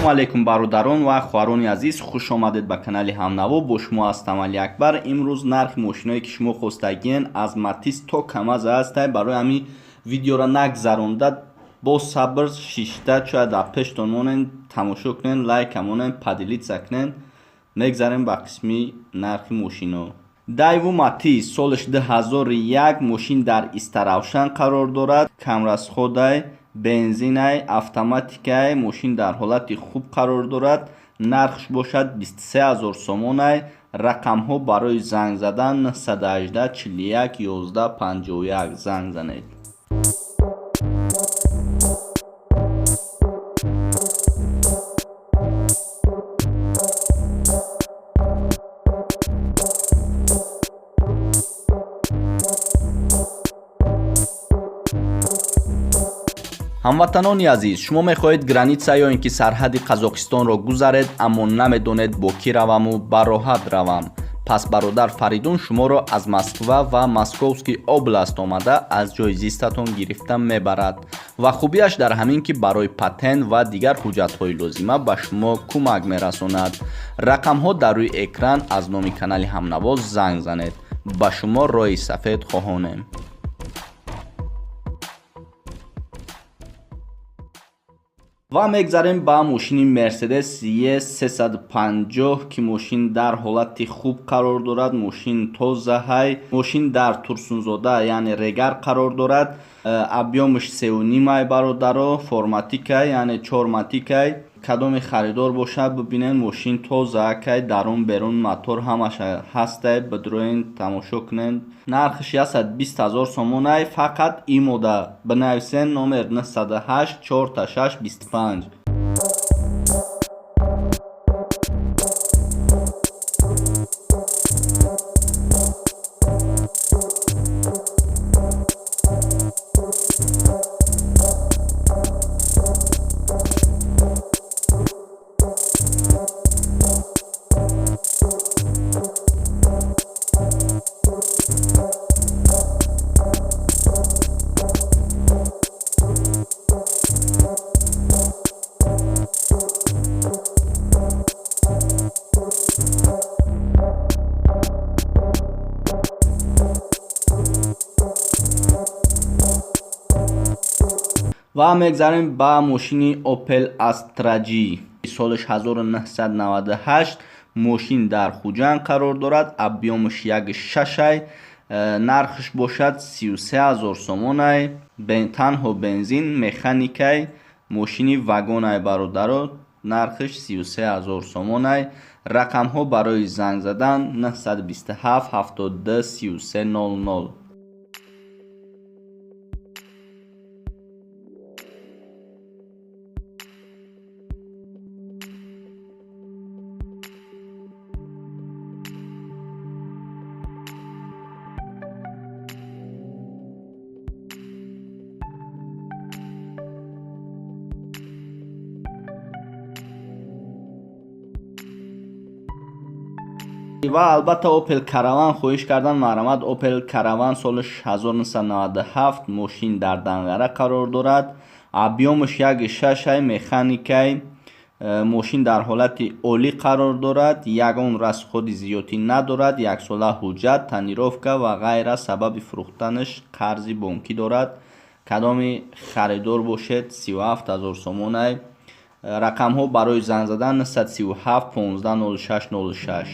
Ассалому алайкум, бародарон ва хоҳарони азиз, хуш омадед ба канали Ҳамнаво. Бо шумо ҳастам Али Акбар. Имрӯз нархи мошиное ки шумо хостагиен аз Матиз то Камаз ҳастай. Барои ҳамин видеоро нагзаронда бо сабр шишта чоя дар пештон монен, тамошо кунен, лайка монен, поделиться кунен. Мегзарем ба қисми нархи мошино. Дайву Матиз солаш 2001, мошин дар Истаравшан қарор дорад, камрасходай, бензинай, автоматикай, мошин дар ҳолати хуб қарор дорад. Нархш бошад 23 000 сомонай. Рақамҳо барои занг задан 918 41 11 51, занг занед. Ҳамватанони азиз, шумо мехоҳед граница ё ин ки сарҳади Қазоқистонро гузаред, аммо намедонед бо кӣ раваму ба роҳат равам. Пас бародар Фаридун шуморо аз Москва ва Московский область омада аз ҷои зистатон гирифта мебарад. Ва хубиаш дар ҳамин, ки барои патент ва дигар ҳуҷҷатҳои лозима ба шумо кӯмак мерасонад. Рақамҳо дар рӯи экран, аз номи канали Ҳамнаво занг занед. Ба шумо роҳи сафед хоҳонем. Ва мегзарем ба мошини Мерседес Е350, ки мошин дар ҳолати хуб қарор дорад, мошин тозаҳай, мошин дар Турсунзода, яъне Регар қарор дорад. Объёмаш сеунимай, бародаро, форматикай, яъне чорматикай. Кадоме харидор бошад, бибинед, мошин тозаакай, дарун берун мотор ҳамаша ҳастай, бидроен тамошо кунед. Нархаш 120 000 сомонай, фақат имода бинависен, номер 908 46 25. Ва мегзарем ба мошини Opel Astra G, солаш 1998, мошин дар Хуҷанд қарор дорад, объёмаш 1,6-ай, нархш бошад 33 000 сомонай, танҳо бензин, механикай, мошини вагонай, бародаро, нархш 33 000 сомонай. Рақамҳо барои занг задан 927 72 33 00. Ва албатта Opel Caravan хоҳиш кардан, марҳамат. Opel Caravan соли 1997, мошин дар Данғара қарор дорад, объёмаш 1,6-ай, механикай, мошин дар ҳолати олӣ қарор дорад, ягон расходи зиёдӣ надорад, яксола ҳуҷҷат, тонировка ва ғайра. Сабаби фурӯхтанаш қарзи бонкӣ дорад. Кадоми харидор бошед, 37 000 сомонай. Рақамҳо барои занг задан 937 15 06 06.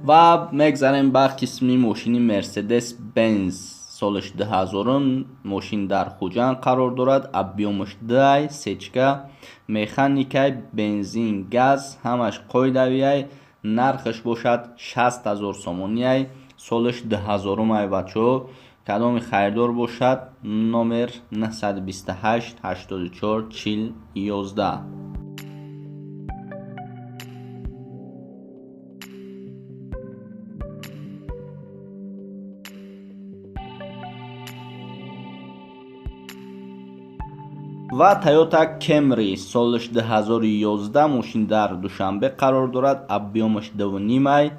Ва мегзарем ба қисми мошини Мерседес Бенз, солаш 2000, мошин дар Хуҷанд қарор дорад, объёмаш 2-ай, сечка, механикай, бензин, газ ҳамаш қоидавиай, нархаш бошад 60 000 сомониай, солаш 2000-ай, бачаҳо. Кадоми харидор бошад, номер 928 84 40 11. Ва Toyota Camry солаш 2011, мошин дар Душанбе қарор дорад, объёмаш 2,5-ай,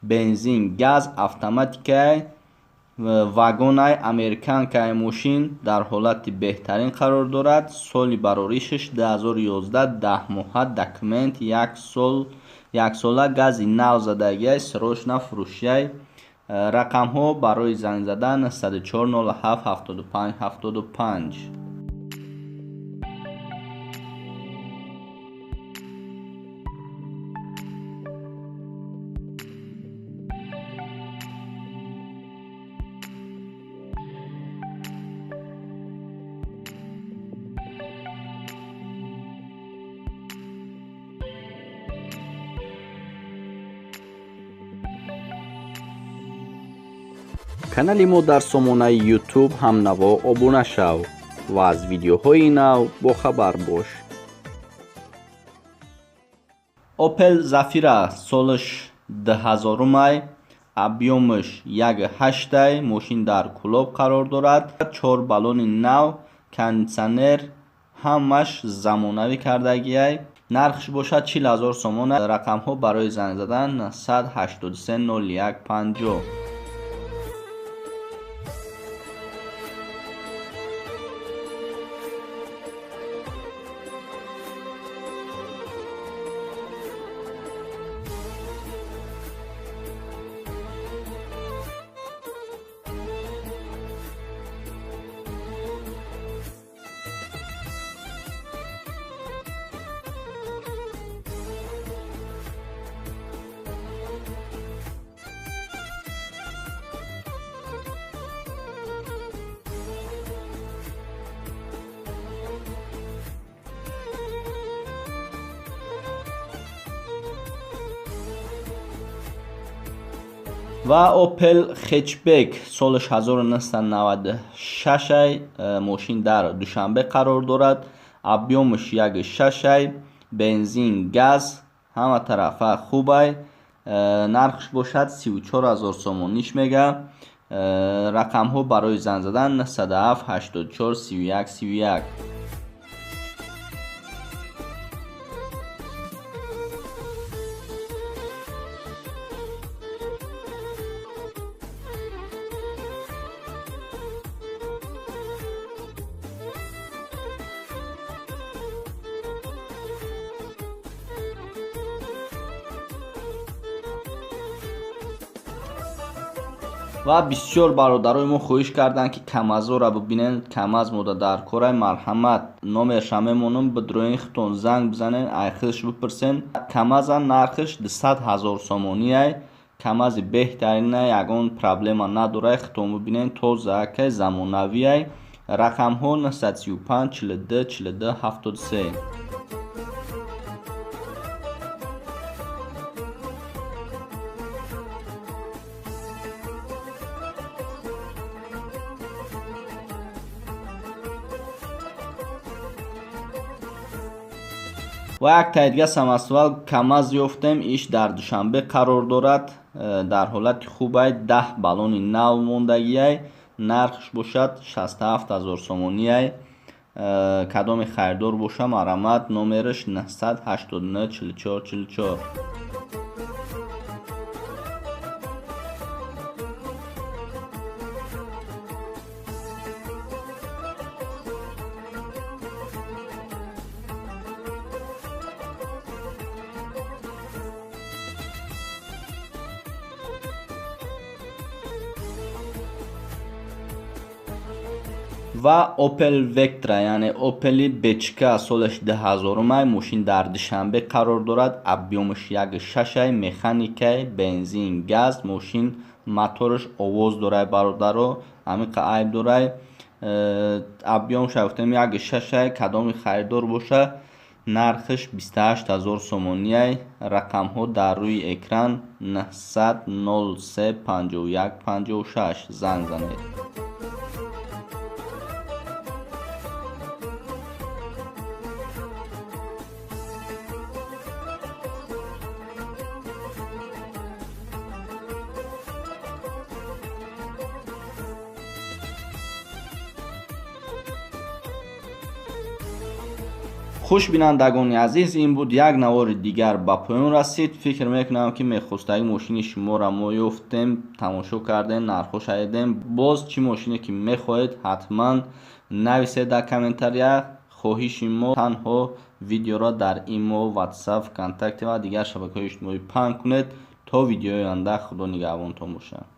бензин, газ, автоматикай. Вагонай американкаи мошин дар ҳолати беҳтарин қарор дорад. Соли бароришаш 2011, 10 моҳа, документ як сол, яксола, гази нав задагиай, срочно фурӯшиай. Рақамҳо барои занг задан 104 07 75 75. Канали мо дар сомонаи YouTube ҳамнаво обуна шав ва аз видеоҳои нав бохабар бош. Opel Zafira солаш 2000-ай, объёмаш 1.8-ай, мошин дар Кӯлоб қарор дорад. 4 баллони нав, кондитсионер, ҳамаш замонавӣ кардагиай. Нархш бошад 40 000 сомон. Рақамҳо барои занг задан 183 01 50. Ва Opel Hatchback солаш 1996, мошин дар Душанбе қарор дорад. Объёмаш 1.6, бензин, газ, ҳама тарафа хубай. Нархш бошад 34 000 сомониш мега. Рақамҳо барои занг задан 907 84 31 31. Ва бисёр бародарои мо хоҳиш карданд, ки Камазора бибинен. Камаз мода дар корай, марҳамат, номерша мемонам, бидроин худтон занг бизанен, айхилш бипурсен. Камаза нархш 200 000 сомониай. Камази беҳтарина, ягон проблема надорай, худтон бибинен, тозаакай, замонавиай. Рақамҳо 935 42 42 73. Ва як таи дига самосвал Камаз ёфтем, иш дар Душанбе қарор дорад, дар ҳолати хубай, 10 баллони нав мондагиай, нархш бошад 67 000 сомониай. Кадоми харидор боша, марҳамат, номераш 989 44 44. Ва Opel Vectra, яъне Opel Бечка солаш 2000-ай, мошин дар Душанбе қарор дорад, объёмаш 1.6, механикай, бензин, газ, мошин мотораш овоз дорай, бародаро, ҳамиқа айб дорай. Объёмша гуфтем 1.6, кадоми харидор боша, нархш 28 000 сомониай. Рақамҳо дар рӯи экран 900 03 51 56 занг занед. Хуш, бинандагони азиз, ин буд як навори дигар, ба поён расид. Фикр мекунам, ки мехостаги мошини шуморо мо ёфтем, тамошо кардем, нархҳо шунидем. Боз чӣ мошине ки мехоҳед, ҳатман нависед дар комментария. Хоҳиши мо танҳо видеоро дар Имо, Ватсап, Вконтакте ва дигар шабакаҳои иҷтимоӣ паҳн кунед. То видеои оянда, Худо нигаҳбонтон бошад.